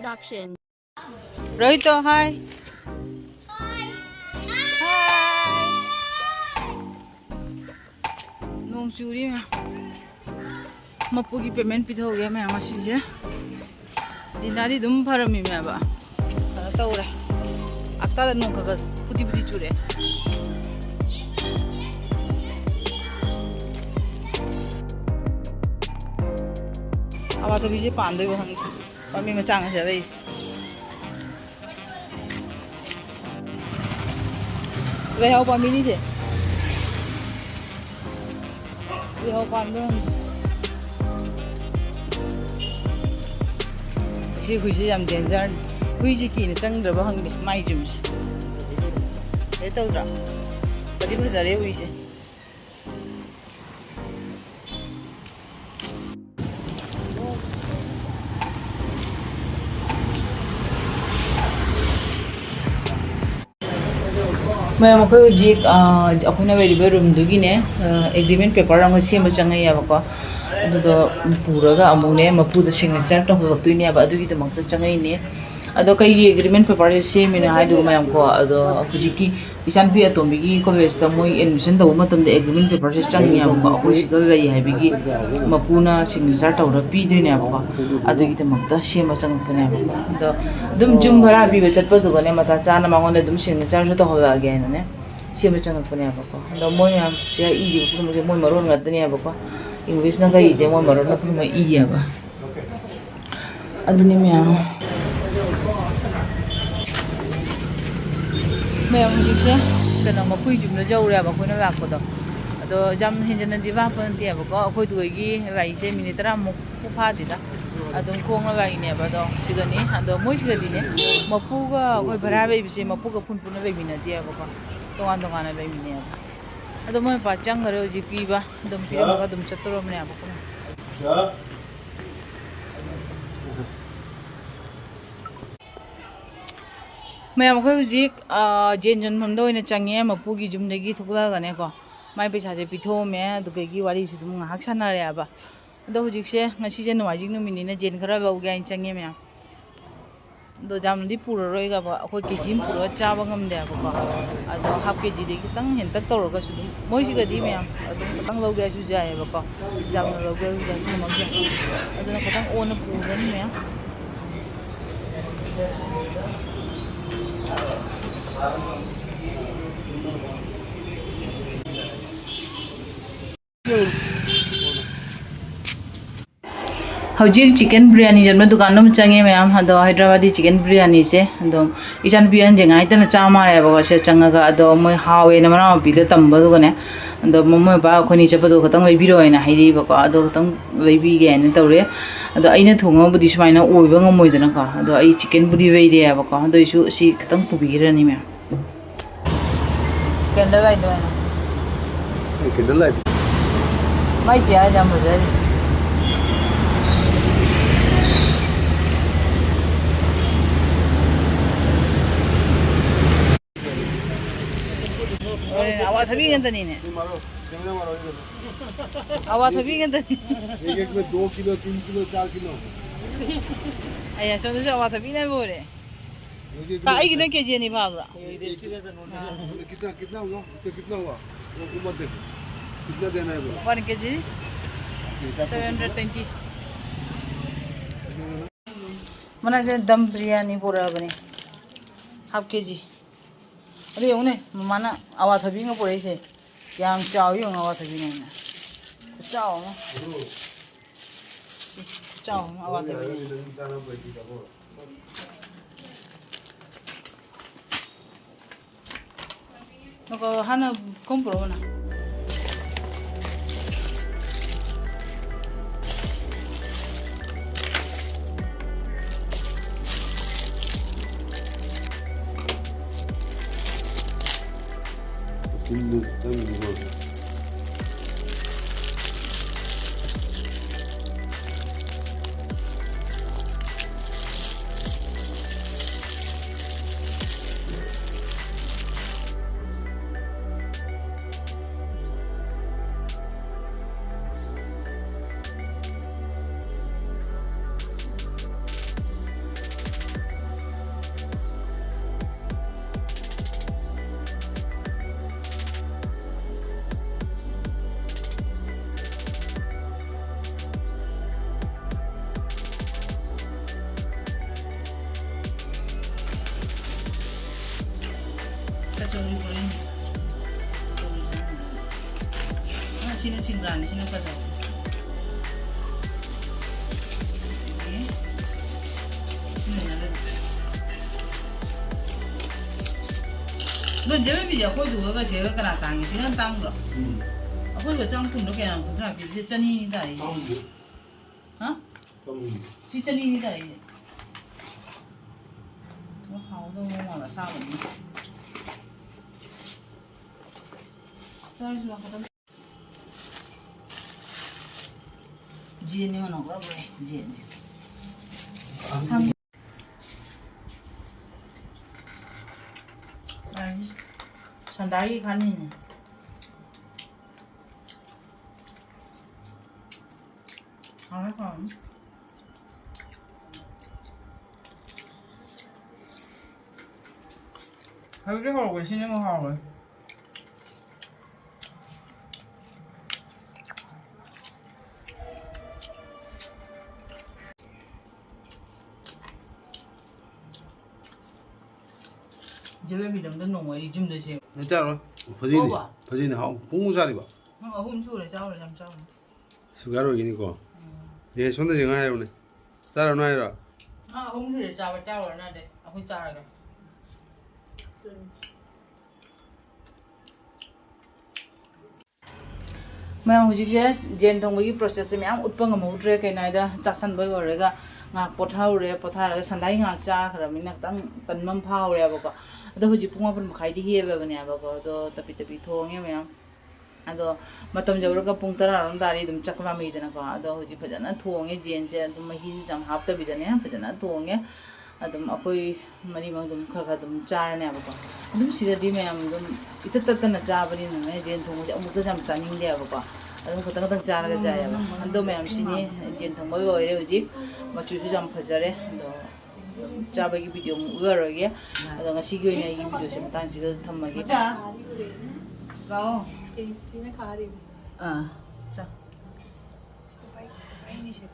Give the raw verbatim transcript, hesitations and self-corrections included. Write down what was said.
Production. ꯔꯣꯍꯤꯇꯣ, hi. Hi. ꯅꯣꯡ ꯆꯨꯔꯤ ꯃꯌꯥꯝ꯫ ꯃꯄꯨꯒꯤ payment ꯄꯤꯊꯣꯛꯑꯒꯦ ꯃꯌꯥꯝ ꯉꯁꯤꯁꯦ꯫ ꯗꯤꯅꯥꯗꯤ ꯑꯗꯨꯝ ꯐꯔꯝꯃꯤꯃꯦꯕ꯫ ꯀꯩꯅꯣ ꯇꯧꯔꯦ꯫ ꯑꯞꯇꯥꯗ ꯅꯣꯡ ꯈꯔ ꯈꯔ ꯐꯨꯇꯤ ꯐꯨꯇꯤ ꯆꯨꯔꯛꯑꯦ꯫ ꯑꯋꯥꯊꯕꯤꯁꯦ ꯄꯥꯟꯗꯣꯏꯕ ꯈꯪꯗꯦ꯫ ꯄꯥꯝꯕꯤ ꯃꯆꯥ ꯉꯥꯛ ꯆꯠꯂꯛꯏꯁꯦ꯫ ꯂꯩꯍꯥꯎ ꯄꯥꯝꯕꯤꯅꯤꯁꯦ꯫ ꯂꯩꯍꯥꯎ ꯄꯥꯟꯕ ꯍꯪꯉꯤ꯫ ꯑꯁꯤ ꯍꯨꯏꯁꯦ ꯌꯥꯝ dangerꯅꯤ꯫ ꯍꯨꯏꯁꯦ ꯀꯤꯅ ꯆꯪꯗ꯭ꯔꯕ ꯈꯪꯗꯦ ꯃꯥꯏ ꯌꯨꯝꯁꯦ꯫ ꯀꯩ ꯇꯧꯗ꯭ꯔꯥ? ꯐꯗꯤ ꯐꯖꯔꯦ ꯍꯨꯏꯁꯦ꯫ ꯃꯌꯥꯝ, ꯑꯩꯈꯣꯏ ꯍꯧꯖꯤꯛ, ꯑ, ꯑꯩꯈꯣꯏꯅ ꯂꯩꯔꯤꯕ ꯔꯨꯝꯗꯨꯒꯤꯅꯦ, ꯑ, agreement paper ꯑꯃ ꯁꯦꯝꯕ ꯆꯪꯉꯛꯑꯦꯕꯀꯣ꯫ ꯑꯗꯨꯗꯣ ꯄꯨꯔꯒ ꯑꯃꯨꯛꯅꯦ ꯃꯄꯨꯗ signature ꯇꯧꯍꯜꯂꯛꯇꯣꯏꯅꯦꯕ, ꯑꯗꯨꯒꯤꯗꯃꯛꯇ ꯆꯪꯉꯛꯏꯅꯦ꯫ ꯑꯗꯣ ꯀꯩꯒꯤ agreement paperꯁꯦ ꯁꯦꯝꯃꯤꯅꯣ ꯍꯥꯏꯗꯨꯒ ꯃꯌꯥꯝꯀꯣ, ꯑꯗꯣ ꯍꯧꯖꯤꯛꯀꯤ ꯏꯆꯥꯅꯨꯄꯤ ꯑꯇꯣꯝꯕꯤꯒꯤ collegeꯇ ꯃꯣꯏ admission ꯇꯧꯕ ꯃꯇꯝꯗ agreement paperꯁꯦ ꯆꯪꯉꯦꯕꯀꯣ꯫ ꯑꯩꯈꯣꯏ ꯁꯤꯗ ꯂꯩ ꯍꯥꯏꯕꯒꯤ ꯃꯄꯨꯅ signature ꯇꯧꯔ ꯄꯤꯗꯣꯏꯅꯦꯕꯀꯣ꯫ ꯑꯗꯨꯒꯤꯗꯃꯛꯇ ꯁꯦꯝꯕ ꯆꯪꯉꯛꯄꯅꯦꯕꯀꯣ꯫ ꯑꯗꯣ ꯑꯗꯨꯝ ꯌꯨꯝ ꯚꯔꯥ ꯄꯤꯕ ꯆꯠꯄꯗꯨꯒꯅꯦ ꯃꯇꯥ ꯆꯥꯅ ꯃꯉꯣꯟꯗ ꯑꯗꯨꯝ signatureꯁꯨ ꯇꯧꯍꯜꯂꯛꯑꯒꯦ ꯍꯥꯏꯅꯅꯦ ꯁꯦꯝꯕ ꯆꯪꯉꯛꯄꯅꯦꯕꯀꯣ꯫ ꯑꯗꯣ ꯃꯣꯏ ꯃꯌꯥꯝꯁꯦ ꯏꯔꯤꯕ ꯈꯨꯗꯤꯡꯃꯛꯁꯦ ꯃꯣꯏ ꯃꯔꯣꯟ ꯉꯥꯛꯇꯅꯦꯕꯀꯣ꯫ Englishꯅ ꯀꯔꯤ ꯏꯗꯦ, ꯃꯣꯏ ꯃꯔꯣꯟꯅ ꯄꯨꯝꯕ ꯏꯌꯦꯕ꯫ ꯑꯗꯨꯅꯤ ꯃꯌꯥꯝ꯫ ꯃꯌꯥꯝ ꯍꯧꯖꯤꯛꯁꯦ ꯀꯩꯅꯣ ꯃꯄꯨꯏ ꯌꯨꯝꯗ ꯌꯧꯔꯦꯕ ꯑꯩꯈꯣꯏꯅ ꯂꯥꯛꯄꯗꯣ꯫ ꯑꯗꯣ ꯌꯥꯝ ꯍꯦꯟꯖꯟꯅꯗꯤ ꯂꯥꯞꯄ ꯅꯠꯇꯦꯕꯀꯣ꯫ ꯑꯩꯈꯣꯏꯗꯨꯗꯒꯤ ꯂꯥꯛꯏꯁꯦ minute ꯇꯔꯥꯃꯨꯛ ꯐꯥꯗꯦꯗ꯫ ꯑꯗꯨꯝ ꯈꯣꯡꯅ ꯂꯥꯛꯏꯅꯦꯕ꯫ ꯑꯗꯣ ꯁꯤꯗꯅꯤ꯫ ꯑꯗꯣ ꯃꯣꯏ ꯁꯤꯗꯗꯤꯅꯦ ꯃꯄꯨꯒ ꯑꯩꯈꯣꯏ ꯚꯔꯥ ꯂꯩꯕꯁꯦ ꯃꯄꯨꯒ ꯄꯨꯟ ꯄꯨꯟꯅ ꯂꯩꯃꯤꯟꯅꯗꯦꯕꯀꯣ꯫ ꯇꯣꯉꯥꯟ ꯇꯣꯉꯥꯟꯅ ꯂꯩꯃꯤꯟꯅꯩꯌꯦꯕ꯫ ꯑꯗꯣ ꯃꯣꯏ ꯃꯄꯥ ꯆꯪꯈ꯭ꯔꯦ ꯍꯧꯖꯤꯛ ꯄꯤꯕ꯫ ꯑꯗꯨꯝ ꯄꯤꯔꯝꯃꯒ ꯑꯗꯨꯝ ꯆꯠꯇꯣꯔꯕꯅꯦꯕꯀꯣ꯫ ꯃꯌꯥꯝ, ꯑꯩꯈꯣꯏ ꯍꯧꯖꯤꯛ, ꯑ, ꯖꯦꯟ ꯌꯣꯟꯐꯝꯗ ꯑꯣꯏꯅ ꯆꯪꯉꯦ꯫ ꯃꯄꯨꯒꯤ ꯌꯨꯝꯗꯒꯤ ꯊꯣꯛꯂꯛꯑꯒꯅꯦꯀꯣ, ꯃꯥꯏ ꯄꯩꯁꯥꯁꯦ ꯄꯤꯊꯣꯛꯑꯝꯃꯦ꯫ ꯑꯗꯨꯗꯒꯤ ꯋꯥꯔꯤꯁꯨ ꯑꯗꯨꯝ ꯉꯥꯏꯍꯥꯛ ꯁꯥꯟꯅꯔꯦꯕ꯫ ꯑꯗꯣ ꯍꯧꯖꯤꯛꯁꯦ, ꯉꯁꯤꯁꯦ ꯅꯣꯡꯃꯥꯏꯖꯤꯡ ꯅꯨꯃꯤꯠꯅꯤꯅ ꯖꯦꯟ ꯈꯔ ꯂꯧꯒꯦ ꯍꯥꯏꯅ ꯆꯪꯉꯦ ꯃꯌꯥꯝ꯫ ꯑꯗꯣ ꯌꯥꯝꯅꯗꯤ ꯄꯨꯔꯔꯣꯏꯒꯕ, ꯑꯩꯈꯣꯏ ꯀꯦ ꯖꯤ ꯑꯃ ꯄꯨꯔꯒ ꯆꯥꯕ ꯉꯝꯗꯦ ꯍꯥꯏꯕꯀꯣ꯫ ꯑꯗꯣ ꯍꯥꯐ ꯀꯦ ꯖꯤꯗꯒꯤ ꯈꯤꯇꯪ ꯍꯦꯟꯇꯛ ꯇꯧꯔꯒꯁꯨ ꯑꯗꯨꯝ, ꯃꯣꯏꯁꯤꯒꯗꯤ ꯃꯌꯥꯝ ꯑꯗꯨꯝ ꯈꯤꯇꯪ ꯂꯧꯒꯦ ꯍꯥꯏꯁꯨ ꯌꯥꯏꯑꯕꯀꯣ, ꯌꯥꯝꯅ ꯂꯧꯒꯦ ꯍꯥꯏꯁꯨ ꯌꯥꯏ, ꯉꯝꯃꯛꯇꯦ꯫ ꯑꯗꯨꯅ ꯈꯤꯇꯪ ꯑꯣꯟꯅ ꯄꯨꯔꯅꯤ ꯃꯌꯥꯝ꯫ ꯍꯧꯖꯤꯛ ꯆꯤꯛꯀꯟ ꯕꯤꯔꯌꯥꯅꯤ ꯌꯣꯟꯕ ꯗꯨꯀꯥꯟ ꯑꯃ ꯆꯪꯉꯦ ꯃꯌꯥꯝ꯫ ꯑꯗꯣ ꯍꯥꯏꯗ꯭ꯔꯕꯥꯗꯤ ꯆꯤꯛꯀꯟ ꯕꯤꯔꯌꯥꯅꯤꯁꯦ ꯑꯗꯨꯝ ꯏꯆꯥꯅꯨꯄꯤ ꯑꯍꯟꯁꯦ ꯉꯥꯏꯇꯅ ꯆꯥ ꯃꯥꯜꯂꯦꯕꯀꯣ ꯁꯤꯗ ꯆꯪꯉꯒ꯫ ꯑꯗꯣ ꯃꯣꯏ ꯍꯥꯎꯋꯦꯅ ꯃꯅꯥꯎꯅꯨꯄꯤꯗ ꯇꯝꯕꯗꯨꯒꯅꯦ, ꯑꯗꯣ ꯃꯃꯣꯏ ꯃꯄꯥ ꯑꯩꯈꯣꯏꯅꯤ ꯆꯠꯄꯗꯣ ꯈꯇꯪ ꯂꯩꯕꯤꯔꯛꯑꯣꯅ ꯍꯥꯏꯔꯛꯏꯕꯀꯣ꯫ ꯑꯗꯣ ꯈꯇꯪ ꯂꯩꯕꯤꯒꯦ ꯍꯥꯏꯅ ꯇꯧꯔꯦ꯫ ꯑꯗꯣ ꯑꯩꯅ ꯊꯣꯡꯉꯕꯨꯗꯤ ꯁꯨꯃꯥꯏꯅ ꯑꯣꯏꯕ ꯉꯝꯃꯣꯏꯗꯅꯀꯣ꯫ ꯑꯗꯣ ꯑꯩ ꯆꯤꯛꯀꯟꯕꯨꯗꯤ ꯂꯩꯔꯦꯕꯀꯣ, ꯑꯗꯨ ꯑꯣꯏꯁꯨ ꯁꯤ ꯈꯇꯪ ꯄꯨꯕꯤꯈ꯭ꯔꯅꯤ ꯃꯌꯥꯝ꯫ ꯀꯦꯟꯗꯜ ꯂꯥꯏꯠ ꯑꯣꯏꯅ꯫ ꯑꯩ ꯀꯦꯟꯗꯜ ꯂꯥꯏꯠ꯫ ꯃꯥꯏ ꯆꯤꯌꯥꯔꯁꯦ ꯌꯥꯝ ꯐꯖꯔꯤ꯫ ꯍꯣꯏ, ꯑꯋꯥꯊꯕꯤ ꯉꯥꯛꯇꯅꯤꯅꯦ꯫ ꯑꯋꯥꯊꯕꯤ ꯉꯥꯛꯇꯅꯤ꯫ एक एक में दो किलो, तीन किलो, चार किलो। ꯑꯩ ꯑꯁꯣꯝꯗꯁꯨ ꯑꯋꯥꯊꯕꯤꯅ ꯂꯣꯏꯔꯦ꯫ एक एक ꯀꯥ, ꯑꯩꯒꯤꯅ ꯀꯦ ꯖꯤ ꯑꯅꯤ ꯐꯥꯕ꯭ꯔꯣ? एक एक किलो। हाँ। कितना, कितना हुआ? उससे कितना हुआ? वो ऊपर देखो। कितना देना है बोलो। One K G, seven hundred twenty. ꯃꯅꯥꯛꯁꯦ ꯗꯝ biryani ꯄꯨꯔꯛꯑꯕꯅꯦ, half K G꯫ ꯑꯗꯨ ꯌꯦꯡꯉꯨꯅꯦ, ꯃꯃꯥꯅ ꯑꯋꯥꯊꯕꯤ ꯑꯃ ꯄꯨꯔꯛꯏꯁꯦ꯫ ꯌꯥꯝ ꯆꯥꯎꯏ ꯌꯦꯡꯉꯨ, ꯑꯋꯥꯊꯕꯤꯅꯦꯅ꯫ ꯈꯨꯆꯥꯎ ꯑꯃ꯫ ꯁꯤ ꯈꯨꯆꯥꯎ ꯑꯃ ꯑꯋꯥꯊꯕꯤꯅꯦ꯫ ꯉꯥꯏꯈꯣ, ꯍꯥꯟꯅ ꯀꯣꯝ ꯄꯨꯔꯛꯑꯣꯅ꯫ ꯆꯧꯔꯤ ꯕꯣꯔꯤꯅꯤ꯫ ꯆꯧꯔꯤ ꯆꯥꯅꯤꯡꯉꯦ꯫ ꯑ, ꯁꯤꯅ ꯁꯤꯡꯒ꯭ꯔꯥꯅꯤ, ꯁꯤꯅ ꯐꯖꯕ꯫ ꯑꯗꯒꯤ ꯁꯤꯅ ꯅꯠꯇꯕ꯫ ꯑꯗꯣ ꯗꯦꯕꯦꯕꯤꯁꯦ ꯑꯩꯈꯣꯏꯗꯨꯒ ꯁꯤꯒ ꯀꯅꯥ ꯇꯥꯡꯉꯤ? ꯁꯤꯅ ꯇꯥꯡꯗ꯭ꯔꯣ? ꯎꯝ꯫ ꯑꯩꯈꯣꯏꯒ ꯆꯥꯝ ꯀꯨꯟꯗꯣ ꯀꯌꯥꯅꯣ? ꯀꯨꯟꯊ꯭ꯔꯥ ꯄꯤꯔꯤꯁꯦ ꯆꯅꯤꯅꯤ ꯇꯥꯔꯤꯁꯦ꯫ ꯇꯥꯡꯗꯦ꯫ ꯍꯥ? ꯇꯥꯡꯗꯦ꯫ ꯁꯤ ꯆꯅꯤꯅꯤ ꯇꯥꯔꯤꯁꯦ꯫ ꯑꯣ, ꯍꯥꯎꯗꯧꯕ ꯃꯥꯜꯂꯦ, ꯑꯁꯥꯕꯅꯤꯅ꯫ ꯆꯥꯔꯁꯤ ꯂꯥꯛꯀꯗꯕ꯫ ꯖꯦꯟꯅꯤ ꯃꯅꯝ ꯈꯔ ꯐꯩ, ꯖꯦꯟꯁꯦ꯫ ꯁꯟꯗꯥꯒꯤ ꯈꯥꯅꯤꯅꯦ꯫ ꯍꯥꯎꯔꯦ, ꯍꯥꯎꯔꯦ꯫ ꯍꯧꯖꯤꯛꯇꯤ ꯍꯧꯔꯛꯄ ꯁꯤꯅ ꯑꯃꯨꯛ ꯍꯥꯎꯔꯦ꯫ ꯖꯦꯂꯦꯕꯤꯗꯣ ꯑꯝꯇ ꯅꯣꯡꯃ ꯑꯩ ꯌꯨꯝꯗ ꯁꯦꯝ-, ꯅꯪ ꯆꯥꯔꯣꯏ? ꯐꯖꯩꯅꯦ꯫ ꯍꯥꯎꯕ? ꯐꯖꯩꯅꯦ, ꯍꯥꯎ꯫ ꯄꯨꯡꯃꯨꯛ ꯆꯥꯔꯤꯕ? ꯅꯪ ꯑꯍꯨꯝ ꯁꯨꯔꯦ ꯆꯥꯎꯔꯦ, ꯌꯥꯝ ꯆꯥꯎꯔꯦ꯫ ꯁꯨꯒꯥꯏꯔ ꯑꯣꯏꯒꯤꯅꯤꯀꯣ꯫ ꯎꯝ꯫ ꯑꯦ, ꯁꯣꯝꯗ ꯌꯦꯡꯉꯣ ꯍꯥꯏꯔꯕꯅꯦ꯫ ꯆꯥꯔꯅꯨ ꯍꯥꯏꯔꯣ? ꯅꯪ ꯑꯍꯨꯝ ꯁꯨꯔꯦ ꯆꯥꯕ, ꯆꯥꯎꯔꯦ ꯅꯪꯗꯤ꯫ ꯑꯩꯈꯣꯏ ꯆꯥꯔꯒꯦ꯫ ꯃꯌꯥꯝ, ꯍꯧꯖꯤꯛꯁꯦ ꯖꯦꯟ ꯊꯣꯡꯕꯒꯤ process ꯁꯦ ꯃꯌꯥꯝ ꯎꯠꯄ ꯉꯝꯍꯧꯗ꯭ꯔꯦ꯫ ꯀꯩꯅꯣ ꯍꯥꯏꯗ, ꯆꯥꯁꯟꯕ ꯂꯣꯏꯔꯒ ꯉꯥꯏꯍꯥꯛ ꯄꯣꯊꯥꯍꯧꯔꯦ꯫ ꯄꯣꯊꯥꯔꯒ ꯁꯟꯗꯥꯏ ꯉꯥꯏꯍꯥꯛ ꯆꯥꯈ꯭ꯔꯕꯅꯤꯅ ꯈꯤꯇꯪ ꯇꯟꯕ ꯑꯃ ꯐꯥꯎꯔꯦꯕꯀꯣ꯫ ꯑꯗꯣ ꯍꯧꯖꯤꯛ ꯄꯨꯡ ꯃꯥꯄꯟ ꯃꯈꯥꯏꯗꯤ ꯍꯦꯜꯂꯕꯅꯦꯕꯀꯣ꯫ ꯑꯗꯣ ꯇꯞꯄꯤ ꯇꯞꯄꯤ ꯊꯣꯡꯉꯦ ꯃꯌꯥꯝ꯫ ꯑꯗꯣ ꯃꯇꯝ ꯌꯧꯔꯒ ꯄꯨꯡ ꯇꯔꯥ ꯔꯣꯝ ꯇꯥꯔꯗꯤ ꯑꯗꯨꯝ ꯆꯥꯛ ꯂꯥꯝꯃꯛꯏꯗꯅꯀꯣ꯫ ꯑꯗꯣ ꯍꯧꯖꯤꯛ ꯐꯖꯅ ꯊꯣꯡꯉꯦ ꯖꯦꯟꯁꯦ꯫ ꯑꯗꯨꯝ ꯃꯍꯤꯁꯨ ꯌꯥꯝ ꯍꯥꯞꯇꯕꯤꯗꯅꯦ ꯐꯖꯅ ꯊꯣꯡꯉꯦ꯫ ꯑꯗꯨꯝ ꯑꯩꯈꯣꯏ ꯃꯔꯤꯃꯛ ꯑꯗꯨꯝ ꯈꯔ ꯈꯔ ꯑꯗꯨꯝ ꯆꯥꯔꯅꯦꯕꯀꯣ꯫ ꯑꯗꯨꯝ ꯁꯤꯗꯗꯤ ꯃꯌꯥꯝ ꯑꯗꯨꯝ ꯏꯇꯠ ꯇꯠꯇꯅ ꯆꯥꯕꯅꯤꯅꯅꯦ, ꯖꯦꯟ ꯊꯣꯡꯕꯁꯦ ꯑꯃꯨꯛꯇꯁꯨ ꯌꯥꯝ ꯆꯥꯅꯤꯡꯗꯦꯕꯀꯣ꯫ ꯑꯗꯨꯝ ꯈꯇꯪ ꯈꯇꯪ ꯆꯥꯔꯒ ꯆꯥꯏꯌꯦꯕ꯫ ꯑꯗꯣ ꯃꯌꯥꯝ, ꯁꯤꯅꯤ ꯖꯦꯟ ꯊꯣꯡꯕ ꯂꯣꯏꯔꯦ ꯍꯧꯖꯤꯛ꯫ ꯃꯆꯨꯁꯨ ꯌꯥꯝ ꯐꯖꯔꯦ꯫ ꯑꯗꯣ ꯆꯥꯕꯒꯤ video ꯑꯃꯨꯛ ꯎꯠꯂꯔꯣꯏꯒꯦ꯫ ꯑꯗꯣ ꯉꯁꯤꯒꯤ ꯑꯣꯏꯅ ꯑꯩꯒꯤ video ꯁꯦ ꯃꯇꯥꯡꯁꯤꯒ ꯊꯝꯃꯒꯦ꯫ ꯃꯆꯥ, ꯂꯥꯛꯑꯣ꯫ Tasty ꯅ ꯈꯥꯔꯤ꯫ ꯑꯥ, ꯆꯥ꯫ ꯎꯄꯥꯏ, ꯎꯄꯥꯏ ꯅꯤꯁꯦ꯫